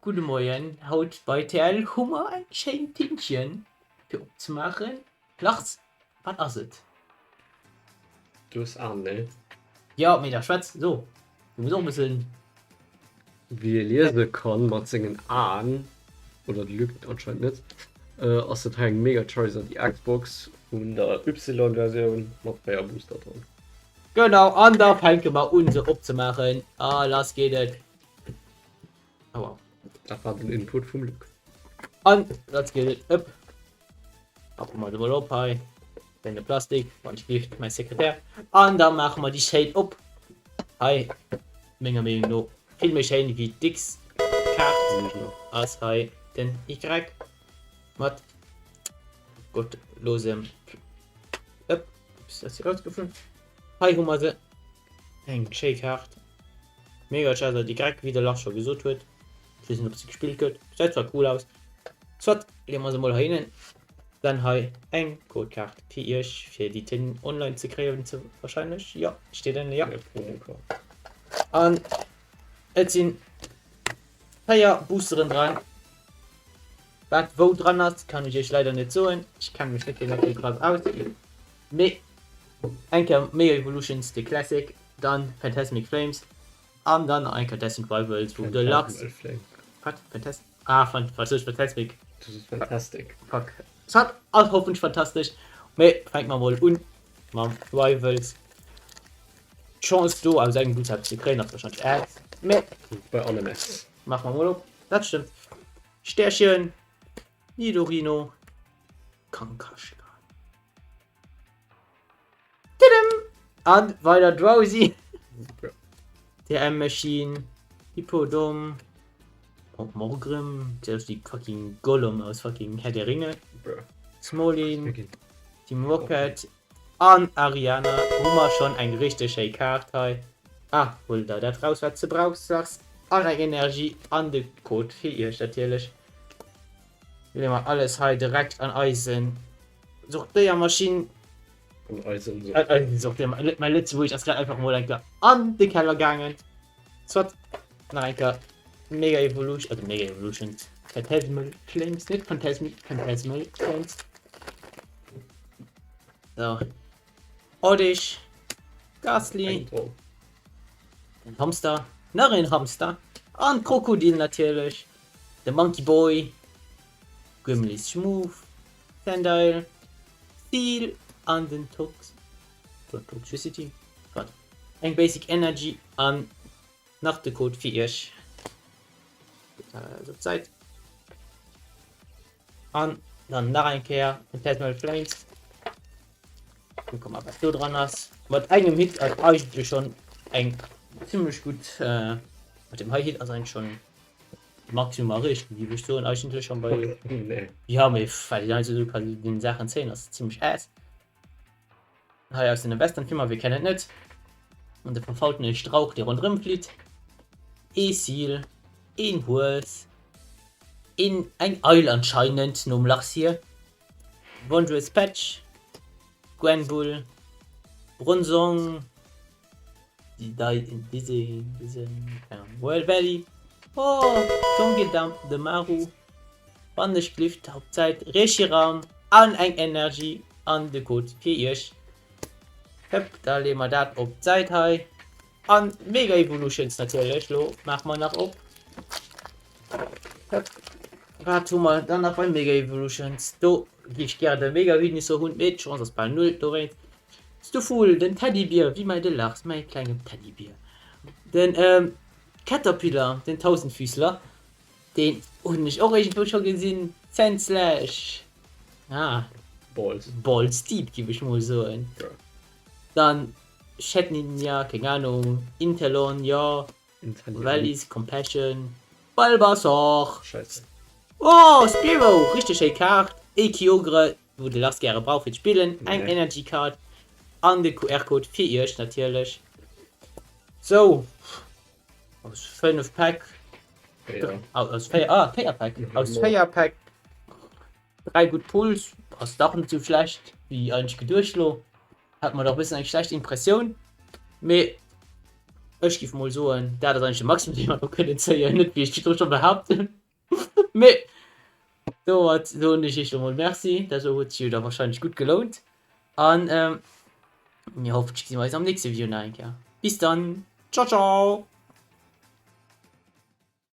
Gudde Moien, haut bei TL hu mer eng schéin Tintchen fir opzemaachen. Lars, wat ass et? Du hues Aen, nee? Jo, mee da schwätz, so, du muss och e bëssen. Wéi ee liese kann mat sengen Aen, oder de Luc anscheinend net, ass dat hei eng Mega Charizard EX Box vun der Y-Versioun mat 4 Booster dran. Genau, an da fänke mer un se opzemaachen a lass geet et. Aua. Dat war den Input vum Luc. An lass geet et op. Packen mer de mol op hei. Wéint de Plastik, wann ech gift, mäi Sekretär. An da maache mer déi schéin op. Hei, menger Meenung no, vill méi schéin wéi d'X-Kaart ass hei den Y mat gottlosem Ëpp, ups, ass se rausgeflunn. Hei hu mer se. Eng schéi Kaart. Mega Charizard Y, wéi de Lars scho gesot huet. Ech weess net, ob se gespillt gëtt. Gesäit zwar cool aus. Soit, leeë mer se mol heihinnen. Dann hei eng Codekaart fir iech, fir déi Tin online ze kréien, ze wahrscheinlech. Jo, steet ënne, ja. An et sinn 4 Boosteren dran. Wat wou dran ass, kann ech iech leider net soen. Ech kenne mech net genau dran aus. Mee eng Kéier Mega Evolutions, de Classic, dann Phantasmic Flames an dann nach eng Kéier Destined Rivals, wou de Lachs. Wat? Phantas ah, fan wat sot ech? Phantasmic. Du sos Fantastic. Fuck. Soit, ass hoffentlech fantastesch. Mee fänke mer mol un mam Rivals. D'Chance do aus engem Booster eppes ze kréien ass wahrscheinlech Ass. Mee. Bei allem Ass. Maache mer mol op. Dat stëmmt. Stärchen, Nidorino, Kankaschka. Tudum! An weider Drowsy. TM Machine, Hippodom, Morgrim, der ist die fucking Gollum aus fucking Herr der Ringe. Smolin, Team Rocket an Ariana. Hu mer schon eng richteg schéi Kaart hei. Ah, huel der dat raus wat ze brauchs, Lars. An eng Energie an de Code fir iech natierlech. Leeë mer alles hei direkt an eisen Sortéiermaschinn. An eisen An eisen Sortéiermaschinn. Mäi Lëtzebuergesch ass grad einfach mol eng Kéier an de Keller gaangen. Soit, nach eng Kéier Mega Evolution, also Mega Evolutions, Phantasmal Flames, net Phantasmic, Phantasmal Flames. So. Oddish, Gastly, den Hamster, nach een Hamster an d'Krokodil natierlech, de Monkey Boy, Grimly's Schmoof, Sandile, Seal an den Tox Toxtricity, wat? Eng Basic Energy an nach de Code fir iech. Op d'Säit. An dann nach eng Kéier Phantasmal Flames. Kucke mal, wat do dran ass. Mat engem Hit ass eigentlech schon eng ziemlech gutt. Äh, mat dem hei Hit ass eigentlich schon Maximum erreecht, géif ech soen, eigentlech schon bei. Nee. Ja, mee well déi so quasi den Saachen zéien ass ziemlech ass. Hei aus den Westernfilmer, wie kennen et net. An de verfaultene Strauch, dee ronderëm flitt. Ee Seal, een Hues, een eng Eil anscheinend nom Lachs hier. Wondrous Patch, Granbull, Bronzong, World Valley, oh, Togedemaru, Bannechglift, Hauptzeit, Reshiram an eng Energy an de Code fir iech. Hëpp, da leeë mer dat op d'Säit hei. An Mega Evolutions natierlech, lo maache mer nach op. Hëpp, wat hu mer dann nach bei Mega Evolutions? Do gi ech gären de Mega Venusaur hunn, mee d'Chance ass bal null dowéinst. Stufful, den Teddybier, wéi mäi de Lars, mäi klengen Teddybier. Den ähm, Caterpillar, den Tausendfüßler, deen hunn ech och iergendwou scho gesinn. Sandslash, ah, Balls. Balls deep, giff ech mol soen. Ja. Dann Chetninja, keng Ahnung, Intelon, jo, Intellion. Rallies Compassion, Bulbasaur. Scheisse. Oh, Spearow, richteg schéi Kaart. E Kyogre, wou de Lars gäre brauch fir d'Spillen, eng Nee. Energy Card an de QR-Code fir iech natierlech. Sou, aus 5 Päck, 4. aus 4, ah, 4 Päck, aus Mhm. 4 Päck, 3 gutt Pulls, ass dach net sou schlecht wéi eigentlech geduecht lo. Hat mer dach e bëssen eng schlecht Impressioun, mee. Ech giff mol soen, dat ass eigentlech de Maximum, dee mer do kënnen zéien, net wéi ech virdru scho behaapt hunn. Mee domat soen ech iech lo mol Merci, dat do huet sech jo da wahrscheinlech gutt gelount an mir hoffentlech gesi mer eis am nächste Video nach eng Kéier. Bis dann, ciao ciao!